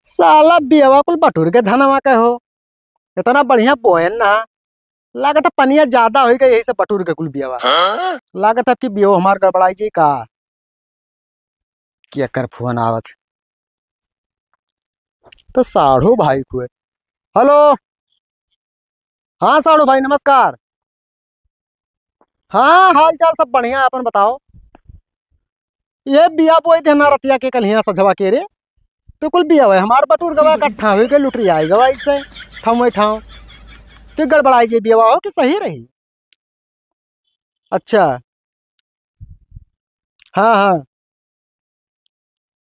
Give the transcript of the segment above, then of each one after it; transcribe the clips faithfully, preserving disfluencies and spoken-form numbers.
साला बियवा कुल बटुर के धनवा के हो, इतना बढ़िया बोयन ना, लागत है पनिया ज्यादा होइ गई, यही से बटुर के कुल बियवा। हाँ? लागत है कि बियवा हमार गड़बड़ाई जी का। केकर फोन आवत? तो साढ़ू भाई को है। हेलो, हाँ साढ़ू भाई, नमस्कार। हाँ, हाल चाल सब बढ़िया है, अपन बताओ। ये बिया बोई देना रतिया के कल हियाँ सजवा के रे, तो कुल बिया हुए हमार बटुर गवा, इकट्ठा हुई के लुटरी आई गवा इससे ठाँव ठाँव। तो गड़बड़ाई जे बिया हो कि सही रही? अच्छा, हाँ हाँ।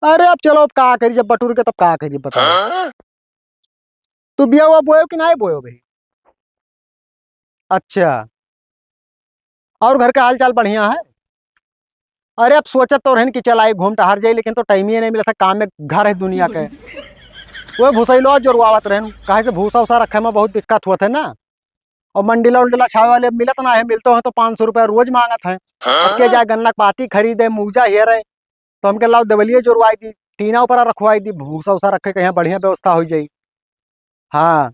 अरे अब चलो, अब का करी, जब बटुर के तब का करी, बताओ। हाँ? तू बिया हुआ बोयो कि नाहीं बोयो भाई? अच्छा, और घर का हाल चाल बढ़िया है? अरे अब सोचत तो रहन कि चल आई घूम टहर जाई, लेकिन तो टाइम ही नहीं मिला था, काम में घर है दुनिया के। वो भूसैलो जोरवावत रहन, काहे से भूसा उसा रखे में बहुत दिक्कत हुआ था ना। और मंडिला उंडिला छावे वाले मिलत ना है, मिलते हैं तो पाँच सौ रुपया रोज मांगत हैं। अब के जाए गन्ना के पाती खरीदे, मूजा हेरे, तो हमके लाओ देवलिए जोरवाई दी, टीना ऊपर रखवाई दी, भूसा उसा रखे के यहाँ बढ़िया व्यवस्था हो जाई। हाँ,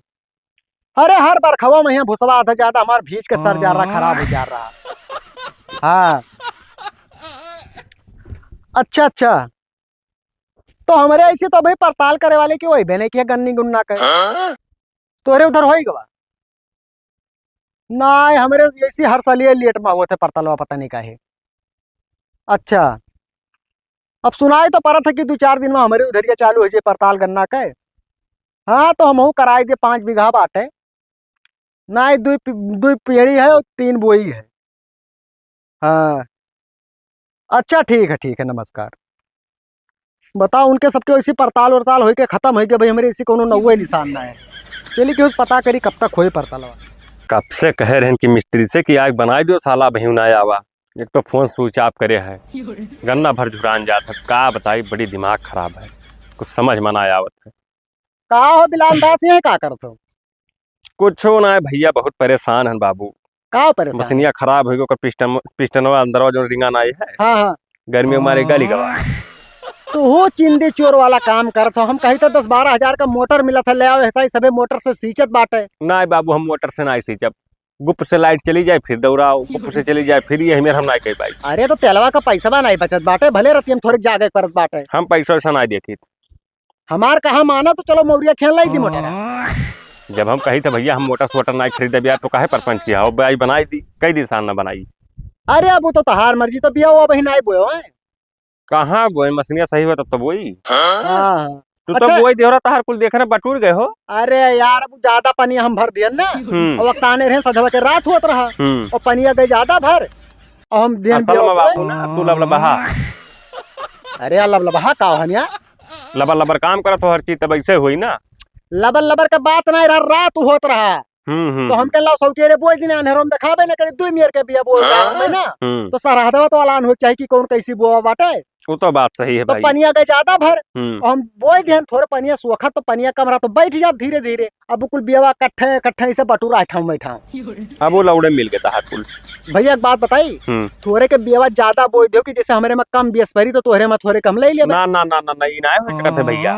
अरे हर बरखवा में यहाँ भूसवा आधा ज्यादा हमार भीज के सर जा रहा, खराब हो जा रहा। हाँ, अच्छा अच्छा, तो हमरे ऐसे तो भाई पड़ताल करे वाले के वही बने किया गन्नी गुन्ना के। तोहरे उधर होई गवा? नाहीं, हमरे ऐसे हर साल ये लेट में होत है पड़तालवा, पता नहीं काहे। अच्छा, अब सुनाई तो परत है कि दो चार दिन में हमरे उधरिया चालू हो जाए पड़ताल गन्ना के। हाँ, तो हमहू कराई दे, पाँच बीघा बाटे। नाहीं, दुई पी-, दुई पेड़ी है और तीन बोई है। हाँ, अच्छा, ठीक है, ठीक है, नमस्कार। बताओ, उनके सबके वैसी पड़ताल उड़ताल होई के खत्म होई के भाई, हमरे इसी कोनो नौवे निशान ना है। चली कि उस पता करी कब तक होई पड़तालवा। कब से कहे रहन कि मिस्त्री से कि आग बनाई दो, साला अबहियो ना आवा। एक तो फोन स्विच ऑफ करे है, गन्ना भर झुरान जात है, का बताई, बड़ी दिमाग खराब है, कुछ समझ में ना आवत है। का हो बिलान दास, यहाँ का करत हो? कुछो ना है भैया, बहुत परेशान हन बाबू। का परेशान? मशीनिया खराब हो गई, ओकर पिस्टन, पिस्टनवा अंदरवा जो रिंगा ना आई है, हाँ, हाँ। गर्मी मारे गली गवा। तो हो चिंदी चोर वाला काम करत हो। हम कही तो दस बारह हजार का मोटर मिलत है, ले आओ, ऐसा ही सबे मोटर से सींचत बाटे। ना बाबू, हम मोटर से ना सींचब, गुप से लाइट चली जाए फिर दौड़ाओ, गुप से चली जाए फिर, यही मेर हम ना कह पाई। अरे तो तेलवा का पैसा नहीं बचत बाटे, भले रतिया में थोड़े जागे के परत बाटे। हम पैसा वैसा ना देखी। हमार कहा माना तो चलो मौरिया खेल लाई दी मोटर। जब हम कही तो भैया हम मोटर सोटर ना खरीदे बिया, तो काहे परपंच किया हो, भाई बनाई दी, कई दिन साल ना बनाई। अरे अब वो तो तहार मर्जी, तो बिया वो अबही नाई बोयो है। कहाँ बोए, मशीनिया सही हुआ तब तो बोई। हाँ, हाँ। तू तो अच्छा। बोई देहरा, तहार कुल देख रहे बटूर गए हो। अरे यार, अब ज्यादा पानी हम भर दियन ना। हम्म। और वक्ताने रहे सधवा के रात होत रहा। हम्म। और पनिया गए ज्यादा भर। और हम देन असल बिया में बोए। बाबू ना, तू लबलबहा। अरे यार, लबलबहा का हनिया? लबर लबर काम करत हो हर चीज, तब ऐसे होई ना। लबर लबर के बात ना रहा, रात होत रहा। हम्म, हम्म, तो हम हम्म। कहला सौटेरे बोए दिन अंधेरो में देखाबे न करे, दुई मेर के बिया बोए हाँ। जाए में ना। हम्म। तो सरहदवा तो अलान हो चाहे कि कौन कैसी बोआ बाटे। वो तो बात सही है तो भाई। पनिया के ज्यादा भर, हम्म। और हम बोए दिहन थोड़े पनिया सोखा तो पनिया कम रहा तो बैठ जात धीरे धीरे। अब कुल बियावा कट्ठे कट्ठे से बटुरा ठाव में ठाव। अब वो लौड़े मिल गए तहार कुल। भैया एक बात बताई, हम्म। थोड़े के बियावा ज्यादा बोए दियो कि जैसे हमरे में कम बियस भरी तो तोहरे में थोड़े कम ले लेबे। ना, ना, ना, ना, ना, ई ना हो सकत है भैया।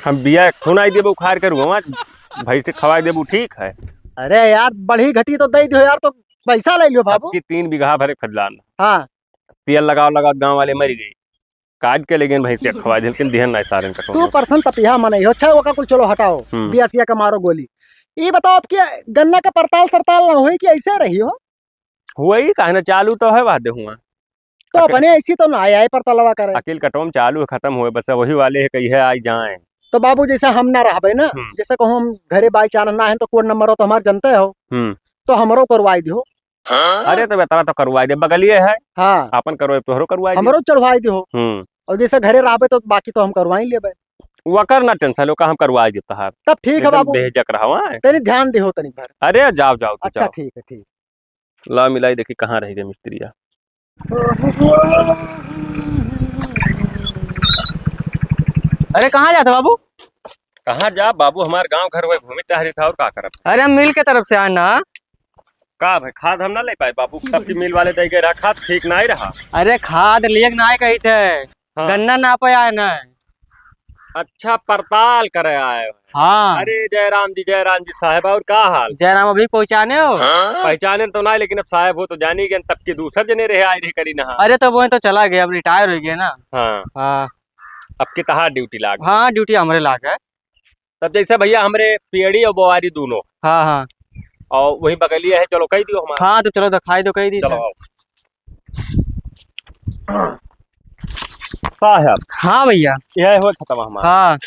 हम बिया खून आई देबो उखाड़ के रुआ, भैंस के खवाई देबू, ठीक है। अरे यार, बढ़ी घटी तो दे दियो यार, तो पैसा ले लियो बाबू। अब की तीन बीघा भरे फजलान। हाँ। तेल लगाओ, लगाओ, गाँव वाले मर गए। काट के लेकिन भैंसिया खवा दिहन, लेकिन दिहन नाई सारन का तू कोनो। पर्सन तपिहा मनई हो, अच्छा ओका कुल चलो हटाओ, हम्म। बियासिया का मारो गोली। ई बताओ, अब के गन्ना का परताल सरताल ना होई कि ऐसे रही हो? हुआ ही काहे ना, चालू तो है वादे हुआ। तो अके-, अपने ऐसी तो ना आए, आए परतालवा करे। अकेल कटोम चालू है, खत्म हुए, बस वही वाले है, कही है आई जाए। तो बाबू जैसे हम ना रहबे ना, हम्म। जैसे कहूँ हम घरे by chance ना है तो कोड नंबर हो तो हमार जनते हो, हम्म। तो हमरो करवाई दियो। अरे, तो बेतरा तो करवाई दे, बगलिए है। हाँ। आपन करवाई, तोहरो करवाई दे। हमरो चढ़वाई दे हो। हम्म। और जैसे घरे रहबे, तो बाकी तो हम करवाई लेबे। वकर ना tension लो, का हम करवाई दे तहार। तब ठीक है एकदम बाबू। बेहिचक रहो, हाँ? तनी ध्यान दे हो तनी भर। अरे, जाओ, जाओ, तू अच्छा, जाओ। ठीक है, ठीक। ला मिलाई, देखी कहाँ रह गए मिस्त्रिया। अरे, कहाँ जात हो बाबू? कहाँ जा बाबू, हमार गांव घर वही घूमी टहरी था, और का करब? अरे, हम मिल के तरफ से आए ना। का भाई, खाद हम ना ले पाए बाबू, तब की मिल वाले दे गए रहा, खाद ठीक ना ही रहा। अरे, खाद लिए ना कही थे, हाँ। गन्ना ना पे आए ना। अच्छा, पड़ताल करे आए हो? हाँ। अरे जयराम जी, जयराम जी साहब, और का हाल? जयराम अभी पहुँचाने हो? पहचाने तो ना, लेकिन अब साहब हो तो जानी गए, तब के दूसर जने रहे, आए रहे करी ना। अरे तो वो तो चला गया, अब रिटायर हो गया ना। हाँ। हाँ। अब के तहार ड्यूटी लाग? हाँ, ड्यूटी हमरे लाग है। तब जैसे भैया हमरे पियड़ी और बोआरी दोनों। हाँ, हाँ। और वही बगलिया है, चलो कही दियो हमारा। हाँ, तो चलो दिखाई दो, कही दी चलो। आओ। साहब। हाँ भैया। यह हो खतवा हमारा। हाँ।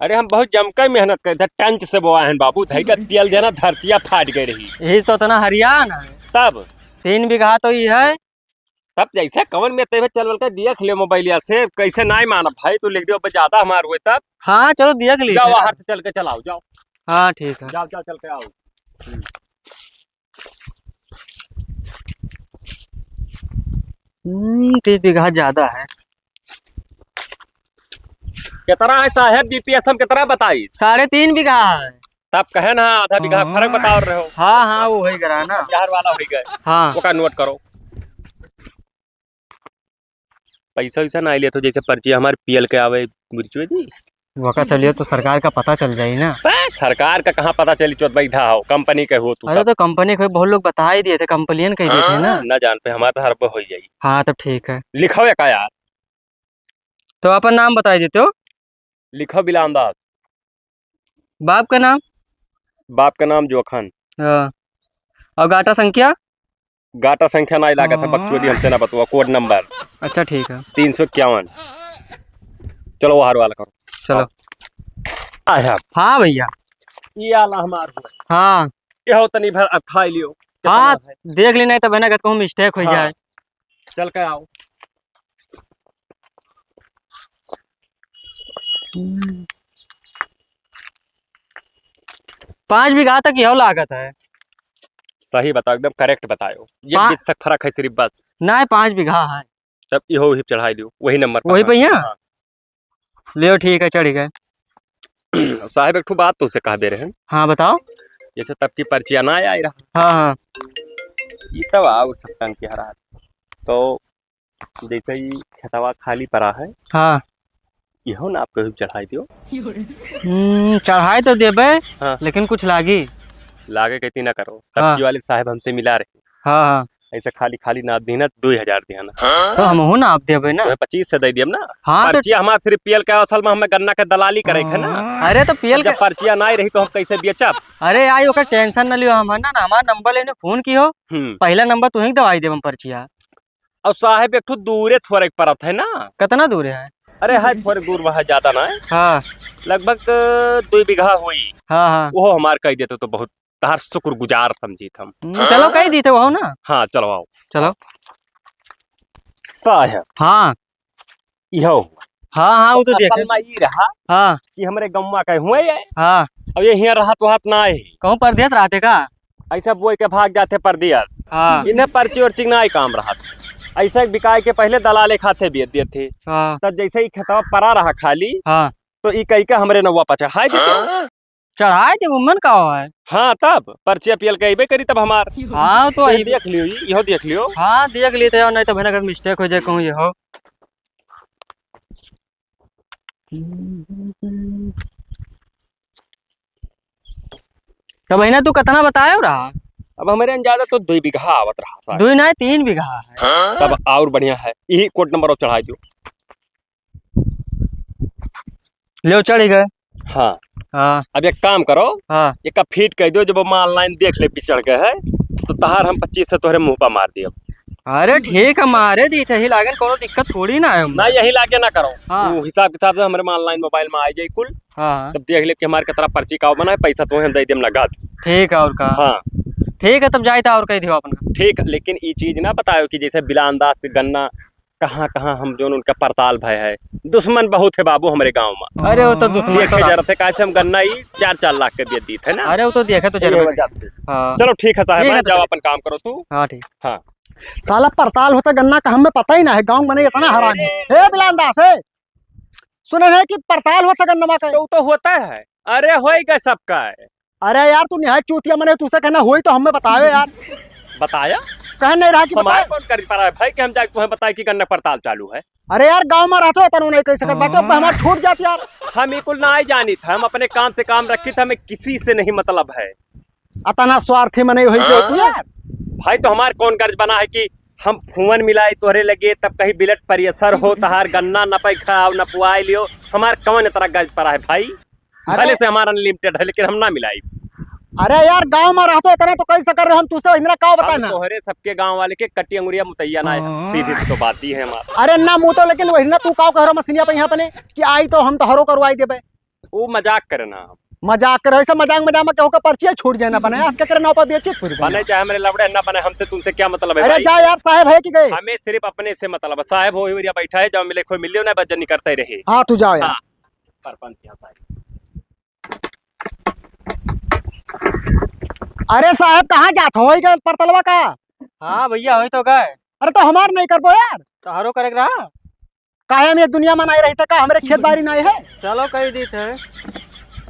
अरे हम बहुत जमकर मेहनत करे थे, टंच से बोआ है बाबू, धई का तेल देना, धरतिया फाट गई रही। यही तो इतना हरियान है। तब? तीन बीघा तो ही है। तब जैसे कवन में तेरे चल बल के देख ले मोबाइलिया से, कैसे नाई मानब भाई, तू लिख दियो, अब ज्यादा हमार हुए तब। हाँ, चलो देख ली जाओ, फिर। बाहर से चल के चलाओ, जाओ। हाँ, ठीक है। जाओ, जाओ, चल के आओ। हम्म। हम्म, तीस बीघा ज्यादा है। कितना है साहब, जीपीएस हम कितना बताई? साढ़े तीन बीघा है। तब कहे ना आधा बीघा फर्क बताओ रहे हो। हाँ, हाँ, वो हो गया ना। बिहार वाला हो गए। हाँ। ओका नोट करो। पैसा वैसा ना ले तो जैसे पर्ची हमारे पीएल के आवे, बुझुए जी। वका चलिए तो सरकार का पता चल जाई ना। बे, सरकार का कहाँ पता चली, चोत बैठा हो, कंपनी के हो तू अरे तब। तो कंपनी के बहुत लोग बता ही दिए थे, कंप्लेन कह दिए थे ना। ना जान पे हमारे तो हर हो जाई। हाँ, तब ठीक है। लिखाओ का यार। तो अपन नाम बताई देते हो। लिखो बिलान दास। बाप का नाम? बाप का नाम जोखन। हाँ। और गाटा संख्या? गाटा संख्या ना लागत है, बकचोदी हमसे ना बतवा, कोड नंबर। अच्छा, ठीक है। तीन सौ इक्यावन। चलो, वो हार वाला करो। चलो। हाँ। आया। हाँ भैया। ये आला हमार हुआ। हाँ। ये हो तनी भर अब खाई लियो। कितना हाँ, है? देख लेना है, तब है ना, कहूँ मिस्टेक हो हाँ। जाए। चल के आओ। पाँच बीघा तक यह लागत है। सही बताओ, एकदम करेक्ट बतायो। ये पा- बीच तक फर्क है सिर्फ बस। नहीं, पाँच बीघा है। तब इहो ही चढ़ाई दियो, वही नंबर पर वही है। पे ही है? हाँ। लियो, ठीक है, चढ़ गए। साहब, एक ठो बात तुमसे कह दे रहे हैं। हाँ, बताओ। जैसे तब की पर्चिया ना आई रहा। हाँ, हाँ। ये तब आओ सब टंग के हरा। तो जैसे ही खेतवा खाली पड़ा है, हाँ। इहो ना आप कहीं चढ़ाई दियो। हम्म, चढ़ाई तो देबे, हाँ। लेकिन कुछ लागी। लागे कहती ना करो। हाँ। तब की वाले साहब हमसे मिला रहे। हाँ, हाँ। ऐसे खाली, खाली ना दीना, दो हजार दिया ना। तो हमहू ना आप देबे ना। तो पच्चीस से दे दियम ना। हाँ, तो पर्चिया हमार सिर्फ पीएल के असल में हमें गन्ना के दलाली करे के ना। अरे, तो पीएल जब के पर्चिया ना रही तो हम कैसे बेचब? अरे, आई ओकर टेंशन न लियो, हम है ना, ना, हमार नंबर लेने फोन कियो। हम्म। पहला नंबर तुहीं दवाई देबम पर्चिया। और साहब, एक ठो दूरे थोड़े परत है ना। कितना दूर है? अरे, है थोड़े दूर, वह ज्यादा ना है। हाँ। लगभग, अ, दो बीघा हुई। हाँ, हाँ। वो हमार कह देते तो बहुत तहार शुक्रगुजार समझित हम। हम्म, चलो, कह दी थे वो ना। हाँ, चलो आओ। चलो। साहब। हाँ। इहो। हाँ, हाँ, वो तो असल देखे। में ई रहा हाँ। कि हमरे गौवा के हुए है। हाँ। अब ये हियाँ रहत वहत ना है। कहूँ परदेस रहते का? ऐसा बोई के भाग जाते परदेस। हाँ। इन्हें पर्ची उर्ची ना ही काम रहत। ऐसे बिकाए के पहले दलाले खाते बेच देते। हाँ। तब जैसे ही खेतवा पड़ा रहा खाली, हाँ। तो ई कही के हमरे नौवा पर चढ़ाई देते। चढ़ाई देबो, मन का है? हाँ, तब पर्चिया पीएल के अइबे करी तब हमार। हाँ, तो ये अइबे। देख लियो, ई, इहो देख लियो। हाँ, देख लेते हो, नहीं तो भैया अगर मिस्टेक हो जाए कहूँ ये हो। तो बहिना, तू कितना बतायो रहा? अब हमरे अंदाजा तो दो बीघा आवत रहा साहब। दो नहीं, तीन बीघा है। तब और बढ़िया है, यही कोड नंबर और चढ़ाई दो। ले चढ़ गए। हाँ। हाँ। अब एक काम करो, हाँ। एक फीट कह दो, जब हम ऑनलाइन देख ले पिछड़ के है, तो तहार हम पच्चीस से तोहरे मुंह पर मार दियो। अरे ठीक है, मारे दी थे ही लागन, कोनो दिक्कत थोड़ी ना है हमने। ना, यही लागे ना करो। हाँ। वो हिसाब किताब से हमरे में ऑनलाइन मोबाइल में आ जाए कुल। हाँ। तब देख ले कि हमारे कितना पर्ची का बना है, पैसा तो हम दे देम नगद। ठीक है, और का? हाँ। ठीक है, तब जाए था और कह दियो अपन का। ठीक, लेकिन ई चीज ना बतायो कि जैसे बिलान दास के गन्ना कहाँ कहाँ हम जोन उनका पड़ताल भय है। दुश्मन बहुत है बाबू हमरे गाँव में। अरे वो तो दुश्मन देखे तो जरा थे, कैसे हम गन्ना ही चार चार लाख के बेच दी थे ना। अरे वो तो देखे तो ये जरूर। वजह से। हाँ। चलो ठीक है साहब, ठीक है, हाँ, तो जाओ चलिए। अपन काम करो तू। हाँ, ठीक। हाँ। साला पड़ताल होता गन्ना का हमें पता ही ना है, गाँव में नहीं इतना हराम है। हे बिलान दास, हे, सुने है कि पड़ताल होता गन्ना का? तो, तो होता है। अरे होई गए सबका है। अरे यार, तू निहाय चूतिया मने, तू से कहना होई तो हमें बतावे यार। बताया? कहे नहीं रहा कि हमारे बताए। कौन करी पड़ा है भाई कि हम जाए तुम्हें बताए कि गन्ना पड़ताल चालू है? अरे यार, गाँव मा रहतो तनो नहीं कहि सकत बाटे, अब हमार छूट जात यार। हम ई कुल नाहीं जानित, हम अपने काम से काम रखित, हमें किसी से नहीं मतलब है। अतना स्वार्थी मनई होई गयो तू यार। भाई, तो हमार कौन गर्ज बना है कि हम फोन मिलाई तोहरे लगे, तब कहीं blood pressure हो, तहार गन्ना नपै खाओ, नपवाए लियो, हमार कौन इतना गर्ज पड़ा है भाई? अरे भले से हमार unlimited है, लेकिन हम ना मिलाई। अरे यार, गाँव मा रहतो इतना तो कहि सकर रहे, हम तुसे इतना का बताए हम ना। तोहरे सबके गाँव वाले के कटी अंगुरिया मुतैया ना है, सीधी सी तो बात ही है हमार। अरे ना मुतो, लेकिन वही ना तू का कह रहा मशीनिया पे यहाँ अपने कि आई तो हम तोहरो करवाई देबे। वो मजाक करे ना। मजाक करे, ऐसा मजाक, मजाक मा केहू का पर्चिया छूट जाए ना बने, हम केकरे नाव पर बेचित फिर बने, चाहे हमरे लवड़े ना बने, हमसे तुमसे क्या मतलब है अरे भाई? जा यार, साहेब है कि गए? हमें सिर्फ अपने से मतलब है। साहेब हो ही बैठा है, जब मिले कोई मिलियो ना, बस जनी करते रहे। हाँ, तू जाओ यार। हाँ। परपंच यहाँ साहेब। अरे साहेब, कहाँ जात हो? होई गए परतलवा का? हाँ भैया, होई तो गए। अरे तो हमार नहीं करबो यार। तोहरो करे के रहा? काहे हम ये दुनिया मा नहीं रहित का? हमरे खेत बारी नहीं है? चलो, कहि दीत है।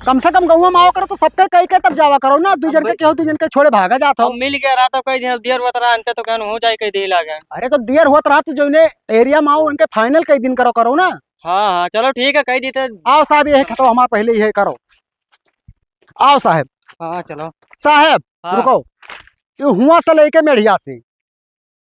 कम से कम गौवा मा आओ करो तो सबके कहि के तब जावा करो ना। दू जन के केहू दू जन के छोड़े भागा जात हो। अब मिल गया रहा तो कहि दिन, देर होत रहा, अंते तो कहन हो जाए, कहि दे लागे। अरे तो देर होत रहा तो जौने area मा आओ उनके final कहि दिन करो, करो ना। हाँ, हाँ, चलो ठीक है, कहि दीत है। आओ साहेब, यही खेतवा हमार पहले यही करो। आओ साहेब। हाँ, चलो। साहेब, हाँ। रुको। ये हुआ से लेके मेढ़िया से।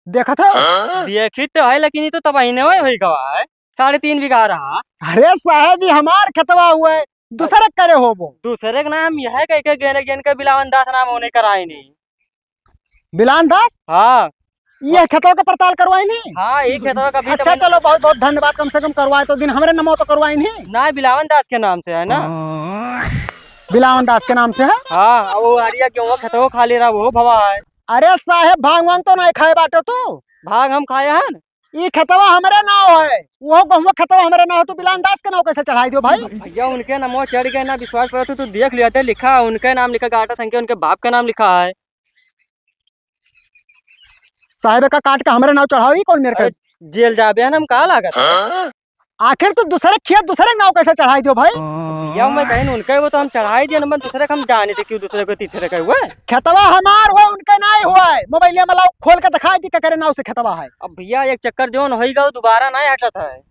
देखत हो? देखित तो है, लेकिन ये तो तबहिने होई गवा है। साढ़े तीन बीघा रहा। अरे साहेब, ये हमार खेतवा हुआ है, दूसरे के करे होबो। दूसरे के नाम यह है कह के गेने गेन के बिलावन दास नाम होने कराए नहीं। बिलावन दास? हाँ। ये खेतवा के पड़ताल करवाई नहीं? हाँ, ये खेतवा का भी अच्छा, तो चलो, बहुत बहुत धन्यवाद, कम से कम करवाए तो दिन हमरे नाम तो करवाई नहीं। ना, बिलावन दास के नाम से है ना। बिलावन दास के नाम से है? हाँ, वो आरिया गेहूं खेतवा खाली रहा, वो भवा है। अरे साहेब, भांग वांग तो नहीं खाए बाटे तू? भांग हम खाए हन। ई खेतवा हमरे नाव है, वो गहुआ खेतवा हमरे नाव है, तू बिलान दास के नाव कैसे चढ़ाई दियो भाई? भैया, उनके नामवा चढ़ गए ना, विश्वास पर तू, तू देख लिया, ते लिखा है, उनके नाम लिखा, गाटा संख्या उनके बाप का नाम लिखा है। साहेब का काट के हमरे नाव चढ़ाओ, ई कौन मेरे अरे, का? जेल जाबे है ना, हम का लागत है? आखिर तू दूसरे खेत दूसरे नाव कैसे चढ़ाई दियो भाई? भैया, मैं कहीं उनके वो तो हम चढ़ाई दिए, नंबर दूसरे के हम जाने थे, क्यों दूसरे को तीसरे का हुआ है? खेतवा हमार हुआ, उनके नाई हुआ है। मोबाइलिया में लाओ, खोल के दिखाई दी, केकरे नाव से खेतवा है। अब भैया, एक चक्कर जोन होई गयो, दोबारा नाई हटत है।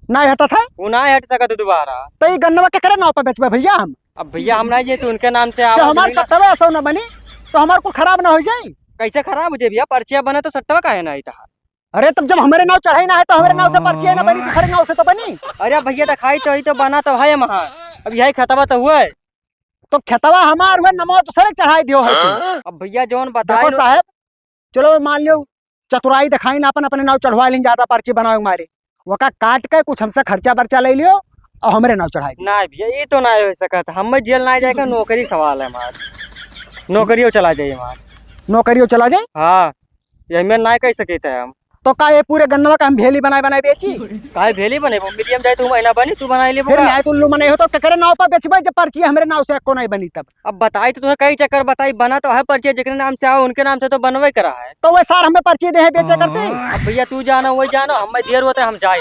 नाई हटत है? वो नाई हट सकत दोबारा। तो ये गन्नवा केकरे नाव पर बेचबे भैया हम? अब भैया, हम नाई जे तो उनके नाम से जब आवा हमार दुनिया। सत्तवे ऐसा न बनी, तो हमार कुल खराब ना हो जाई। कैसे खराब हो जाई भैया? पर्चिया बने तो सत्तवा काहे ना आई तहार? अरे, तब जब हमरे नाव चढ़ाई ना है, तो हमरे नाव से पर्चिया ना बनी, दूसरे नाव से तो बनी। अरे भैया, दिखाई तो ही तो बना तो है महार। अब यही खेतवा तो हुआ है। तो खेतवा हमार हुआ, नमो दूसरे चढ़ाई दियो है तू। अब भैया, जौन बताए देखो लो। साहेब, चलो मान लियो, चतुराई दिखाई ना, अपन अपने नाव चढ़वा लें, ज्यादा पर्ची बनावे के मारे। वका काट के कुछ हमसे खर्चा बर्चा ले लियो और हमरे नाव चढ़ाई दियो। ना भैया, ये तो ना हो सकत। हमें जेल ना जाए का, नौकरी सवाल है हमार। नौकरियों चला जाए हमार। नौकरियों चला जाए? हाँ। ये हमें ना कह सके थे हम। तो का ये पूरे गन्नवा का हम भेली बनाए बनाए बेची? काहे भेली बने? वो मीडियम जाए तो महीना बनी, तू बनाई ले फिर बोला। न्याय तो उल्लू मने हो तो केकरे नाव पर बेचबे जब पर्ची हमरे नाव से एको नहीं बनी तब? अब बताई तो तुम्हें कई चक्कर बताई, बना तो है पर्ची, जेकरे नाम से आओ उनके नाम से तो बनवे करा है। तो वे सार हमें पर्ची दे है बेचे करते? अब भैया तू जानो, वही जानो, हमें देर होते हम जाए।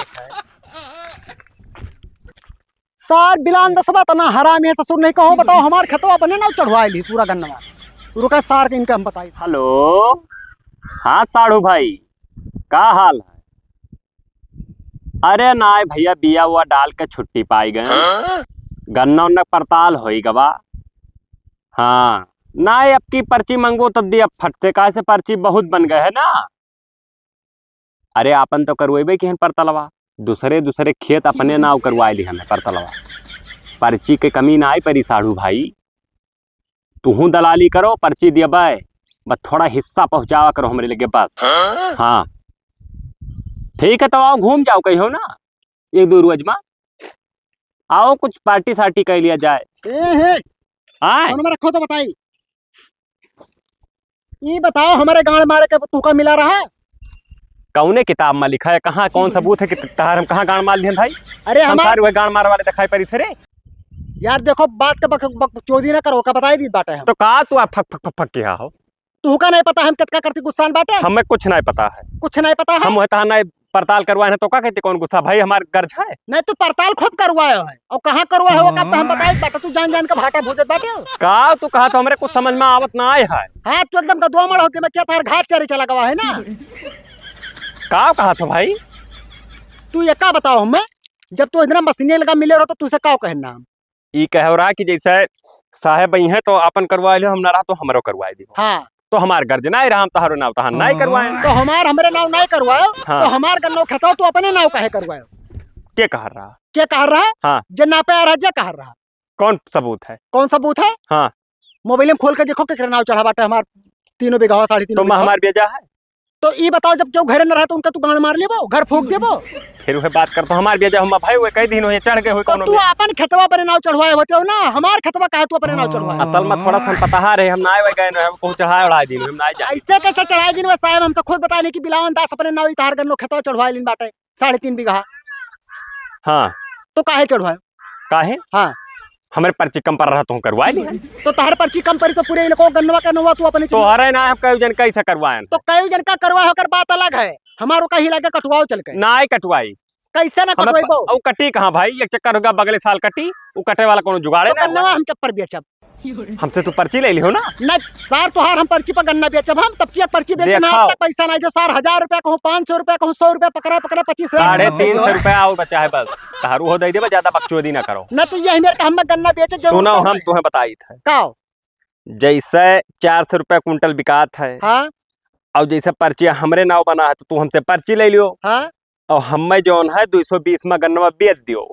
सार बिलान दसवा तना हराम है ससुर नहीं कहो, बताओ हमार खेतवा बने ना चढ़वाए ली पूरा गन्नवा। रुका सार के इनका हम बताई। हेलो, हाँ साढ़ू भाई, का हाल है? अरे नाय भैया, बिया उआ डाल के छुट्टी पाई गए। हाँ? गन्ना उन्ना पड़ताल होई गवा। हाँ, नाय अब की पर्ची मंगबो तो दिया फटते, काहे से पर्ची बहुत बन गए है ना। अरे आपन तो करवेबे किहन परतलवा, दूसरे दूसरे खेत अपने नाव करवाए लिहन है परतलवा। पर्ची के कमी ना आई परी साढ़ू भाई, तुहूँ दलाली करो, पर्ची दियबे, बस थोड़ा हिस्सा पहुँचावा करो हमरे लगे बस। हाँ? हाँ, ठीक है, तो आओ घूम जाओ कहियो ना एक दो रोज मा। आओ, कुछ पार्टी सार्टी कर लिया जाए। ए, हे। हाँ? कौन में रखो तो बताई। ई बताओ, हमारे गांड मारे के तुका मिला रहा? कौने किताब में लिखा है? कहाँ, कौन सबूत है कि तहार हम कहाँ गांड मार लिहन भाई? अरे हम हमार सारे वह गांड मार वाले दिखाई पड़ी थे रे। यार देखो, बात का बक-, बकचोदी ना करो, का बताई दी बाटे हम। तो का तू आप फक, फक, फक, फक किहा हो? तू का नहीं पता हम कितना करती गुस्सान बाटे? हमें कुछ नहीं पता है। कुछ नहीं पता है? हम वह तहार नहीं पड़ताल करवाए हैं तो का कहते कौन गुस्सा भाई हमार गर्ज है? नहीं, तू पड़ताल खूब करवाए है। और कहाँ करवाए हो, का हम बताई बाटे, तू जान जान के भाटा भूजत बाटे हो। का तू कहा तो हमरे कुछ समझ में आवत ना आए है। हाँ, तू एकदम गदवा मड़ होके मैं क्या तार घास चरे चला गवा है ना? का कहा था भाई? तू ये का बताओ हमें, जब तू इतना मशीने लगा मिले रहो तो तुझसे का कहना हम? ई कहे रहा कि जैसे साहेब अइहैं तो आपन करवाइ लियो, हम ना रहा तो हमरो करवाइ दियो। हाँ। तो हमार गर्ज नाहीं रहा, हम तहारो नाव तहार नाहीं करवाए। तो हमार हमरे नाव नाहीं करवायो, हाँ। तो हमार गन्नो खेतवा तू अपने नाव काहे करवायो? के कहर रहा? के कहर रहा? हाँ। जे नापे आ रहा, जे कहर रहा? कौन सबूत है? कौन सबूत है? हाँ। मोबाइल में खोल के देखो केकरे नाव चढ़ा बाटे हमार तीनों बीघा, साढ़े तीन तो बीघा। हमार बेजा है? तो ई बताओ, जब केहू घरे न रहे तो उनका तू गांड मार लेबो, घर फूंक देबो? फिर उहे बात कर, तो हमार बेजा हम भाई, उहे कई दिन हुए चढ़ गए हुए तो कौनो तू बेजा। आपन खेतवा अपने नाव चढ़वाए होते हो ना, हमार खेतवा काहे तू अपने नाव चढ़वाए? असल में थोड़ा सा पताहा रहे, हम ना आए गए ना, हम कहूँ चढ़ाए उड़ाए दिन, हम ना जाए। ऐसे कैसे चढ़ाए दिन? साहेब हमसे खुद बताए नहीं कि बिलावन दास अपने नाव इतहार गन्नो खेतवा चढ़वाए लिन बाटे। साढ़े तीन बीघा। हाँ। तो काहे चढ़वाए? काहे? हाँ। हमरे पर्ची कम पर रहा, तू करवाए ली। तो तहर पर्ची कम परी तो पूरे इनको गन्नवा का नवा तू अपने तो चढ़वाए। अरे ना, हम कई जन कैसे करवाएन? तो कई जन का करवाए होकर बात अलग है, हमारो का ही लगे कटवाओ चल के। ना कटवाई। कैसे ना हमें कटवाई प-, बो? वो कटी कहाँ भाई? एक चक्कर होगा, बगले साल कटी, वो कटे वाला कोनो जुगाड़े तो ना गन्नवा हुआ। हम चप्पर बेचब। हमसे तू पर्ची ले लिहो ना। ना सार, तोहार हम पर्ची पर गन्ना बेचब हम, तब की एक पर्ची बेचे ना, देखा। अब तक पैसा नहीं दे सार, हजार रुपया कहूँ, पाँच सौ रुपया कहूँ, सौ रुपया पकड़ा, पकड़ा, पच्चीस हजार। साढ़े तीन सौ रुपया और बचा है बस, तारू हो दे देबे, ज्यादा बकचोदी ना करो। ना तो ये मेरे का हम गन्ना बेचे जरूर सुनो, हम तुम्हें बताई थे। का? जैसे चार सौ रुपया कुंटल बिकात है, हाँ। और जैसे पर्ची हमरे नाव बना है, तो तू हमसे पर्ची ले लियो। हाँ। और हमें जौन है, दो सौ बीस में गन्नवा बेच दियो,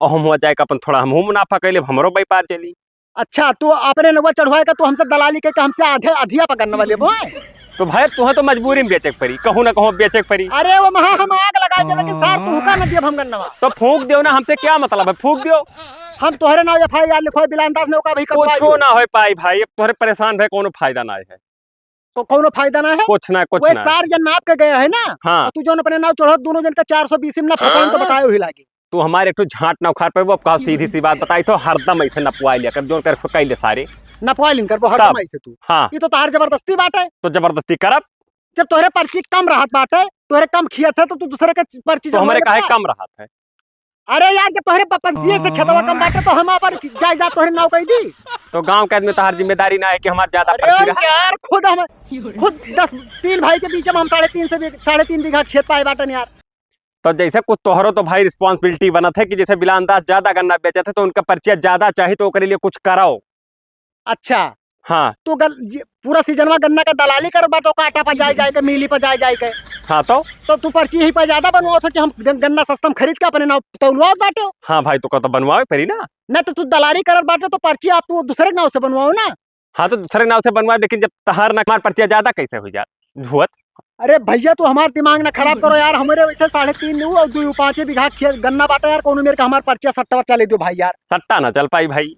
और हम हो जाए का अपन थोड़ा हमहू मुनाफा कर लेब, हमरो व्यापार चली। अच्छा, तू अपने नौवा चढ़वाए का, तू हमसे दलाली के, के हमसे आधे अधिया पर गन्नवा लेबो है? तो भाई, तुहें तो मजबूरी में बेचे के पड़ी, कहूँ ना कहूँ बेचे के पड़ी। अरे, वो महा हम आग लगा देबे कि सार, तू का न दियब हम गन्नवा। तो फूंक दियो ना, हमसे क्या मतलब है, फूंक दियो। हम तोहरे नाव FIR लिखवाए, बिलान दास ने ओका भी कटवाए कुछो दियो। ना हो पाई भाई, अब तोहरे परेशान भए कोनो फायदा ना है। को-, कौनो फायदा ना है? कुछ ना, कुछ वही ना। सार जन नाप के गया है ना, हाँ। और तू जौन अपने नाव चढ़ो, दोनों जन का चार सौ बीस में ना फटान तो बताए हुई लागी। तू हमारे एक ठो झांट ना उखाड़ पाबो, अब कहा सीधी सी बात बताई तो हरदम ऐसे नपवाए लिया कर, जौन कर कई ले सारे। नपवाए लिन करबो हरदम तब। ऐसे तू। हाँ। ये तो तहार जबरदस्ती बात है। तो जबरदस्ती करब? जब तोहरे पर्ची कम रहत बाटे, तोहरे कम खियत है, तो तू दूसरे के पर्ची तो हमारे जमा काहे लेता? कम रहत है? अरे यार, जब तोहरे प-, पर्चिये से खेतवा कम बाटे, तो हम अपन जायदाद तोहरे नाव कई दी? तो गांव के आदमी, तोहार जिम्मेदारी ना है कि हमार ज्यादा अरे पर्ची रहा। यार, खुद हम, खुद दस, तीन भाई के बीच में हम साढ़े तीन से बी-, साढ़े तीन बीघा खेत पाए बाटन यार। तो जैसे कुछ तोहरो तो भाई responsibility बनत है कि जैसे बिलान दास ज्यादा गन्ना बेचत है, तो उनका पर्चिया ज्यादा चाही, तो ओकरे लिए कुछ कराओ। अच्छा। हाँ। तू गन-, ये पूरा सीजनवा गन्ना का दलाली करत बाटो, काटा पर जाए, जाए के, मिली पर जाए, जाए के। हाँ तो? तो तू पर्ची ही पर ज्यादा बनवाओ था कि हम गन-, गन्ना सस्ता में खरीद के अपने नाव तौलवाओ बाटो। हाँ भाई, तो का तो बनवावे पड़ी ना। ना तो तू दलाली करत बाटो तो पर्ची आप तू दूसरे के नाव से बनवाओ ना। हाँ, तो दूसरे के नाव से बनवाए, लेकिन जब तहार ना हमार पर्चिया ज्यादा कैसे हो जात? हुअत? अरे भैया, तू हमार दिमाग ना खराब करो यार, हमरे वैसे साढ़े तीन नु और दो पाँचे बीघा खेत गन्ना बाटा यार, कोनो मेरे का हमार पर्चिया सट्टा वट्टा ले दो भाई यार। सट्टा ना चल पाई भाई।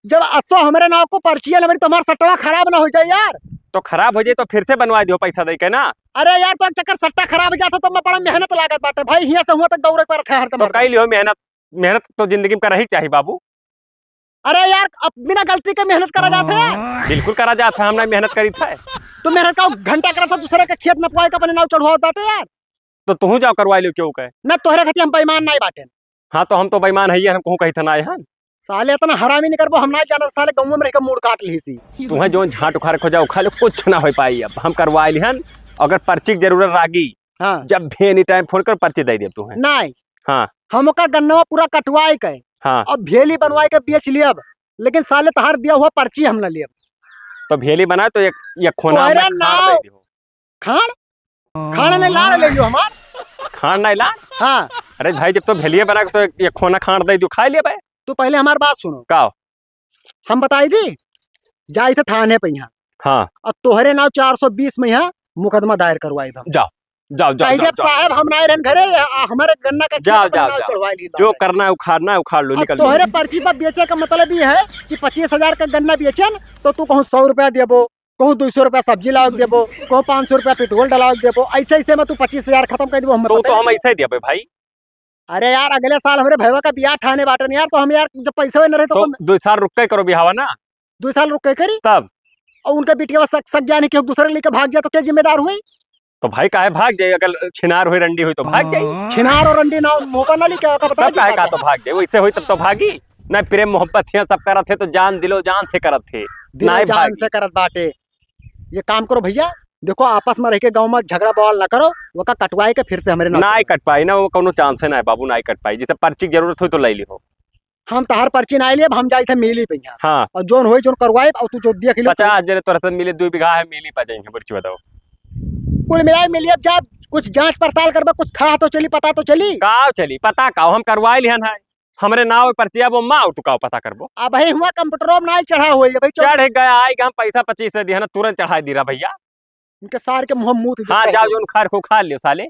जब असो हमरे नाव को पर्चिया न बनी तो हमार सट्टवा खराब ना हो जाए यार। तो खराब हो जाए तो फिर से बनवा दियो पैसा दे के ना। अरे यार, तो एक चक्कर सट्टा खराब हो जाता तो मैं बड़ा मेहनत लागत बाटे भाई, हियां से हुआ तक दौड़े पर रखे हरदम तो हरदम। कई लियो मेहनत, मेहनत तो जिंदगी में करही चाहिए बाबू। अरे यार, अब बिना गलती के मेहनत करा जात है यार। बिल्कुल करा जात है, हम ना मेहनत करी थे। तो मेहनत का घंटा करा था, दूसरे का खेत नपवाए का अपने नाव चढ़वाओ बाटे यार। तो तुहू जाओ करवाई लो क्यों कहे? ना तोहरे खातिर हम बेईमान नहीं बाटे। हाँ, तो हम तो बेईमान है, हम कहूँ कही था ना आए हन। साले इतना हरामी नहीं करबो, हम ना जाना साले गाँव में रह के मूड़ काट ली सी। तुम्हें जो झाट उखाड़ खो जाओ, खा लो, कुछ ना हो पाई। अब हम करवाई लिहन, अगर पर्ची की जरूरत लागी, हाँ। जब भी any time फोन कर, पर्ची दे देब तुम्हें। नहीं। हाँ। हम ओकर गन्नवा पूरा कटवाए के, हाँ। अब भेली बनवाए के बेच लियब, लेकिन साले तहार दिया हुआ पर्ची हम ना लियब। तो भेली बनाए तो एक, एक खोना तोहरे में खाड़ नाव दे दियो। खाड़? खाड़ नहीं लाड़ ले लियो हमार। खाड़ नहीं लाड़? हाँ। अरे भाई, जब तो भेलिए बना के तो एक, एक खोना खाड़ दे दियो, खा लिया भाई। तू पहले हमार बात सुनो। का? हम बताई दी, जाई थे थाने पे यहाँ। हाँ। और तोहरे नाव चार सौ बीस में यहाँ मुकदमा दायर करवाई हम। जाओ, जाओ, जाओ, कही जाओ, देब, जाओ। साहब, हम ना रहन घरे, आ, हमारे गन्ना का खेत जाओ, पर जाओ, नाव जाओ। चढ़वाई ली जो बाबा। करना है उखाड़ना है, उखाड़ लो, अब निकल लो। तोहरे पर्ची पर बेचे का मतलब ये है कि पच्चीस हजार का गन्ना बेचन, तो तू कहूँ सौ रुपया देबो, कहूँ दो सौ रुपया सब्जी लाओ के देबो, कहूँ पाँच सौ रुपया पेट्रोल डलाओ के देबो, ऐसे, ऐसे में तू पच्चीस हजार खत्म कर देबो, हम तो, तो बताई हम दी। ऐसे ही देबे भाई। अरे यार, अगले साल हमरे भैया का बियाह ठाने बाटन यार, तो हम यार जब पैसे न रहे तो तो कौन दो साल रुक के करो बिहावा ना। दो साल रुक के करी? तब? और उनका बिटिया सक, सक जाने के दूसरे लेके भाग जाए तो क्या जिम्मेदार हुई? तो भाई काहे भाग जाए? अगर छिनार हुई, रंडी हुई तो भाग जाए। छिनार और रंडी ना मौका ना लेके का बता तब काहे का तो भाग जाए? वैसे हुई तब तो भागी। ना प्रेम मोहब्बत है, सब करत है तो जान दिलो जान से करत है। दिलो ना जान भागी। से करत बाटे। ये काम करो भैया, देखो, आपस में रह के गाँव में झगड़ा बवाल ना करो, ओका कटवाए के फिर से हमरे नाव नाहीं पे। कट पाई ना, वो कौनो chance है ना बाबू, नाहीं कट पाई। जैसे पर्ची की जरूरत हो तो ले लिहो। हम तहार पर्ची नाहीं लेब, हम जाई थे मिली पे यहाँ। हाँ। और जोन होई, जोन करवाई, और तू जो देख लियो। पचास जने तोरा से मिले, दो बीघा है, मिली पा जाएंगे, बड़की बताओ। कुल मिलाई मिलिए, जा कुछ जांच पड़ताल करबा, कुछ था तो चली, पता तो चली। का चली, पता का, हम करवाई लिहन है, हमरे नाव पर्चिया वो माँ, तू का पता करबो? अब ही हुआ कंप्यूटरों में नाहीं चढ़ा होई, भाई चढ़। चढ़ गया, आई हम पैसा पच्चीस से दिहन, तुरंत चढ़ाई दी रहा भैया। इनके सार के मुँह मुँह हाँ, जाओ, जोन खार को खा लियो साले।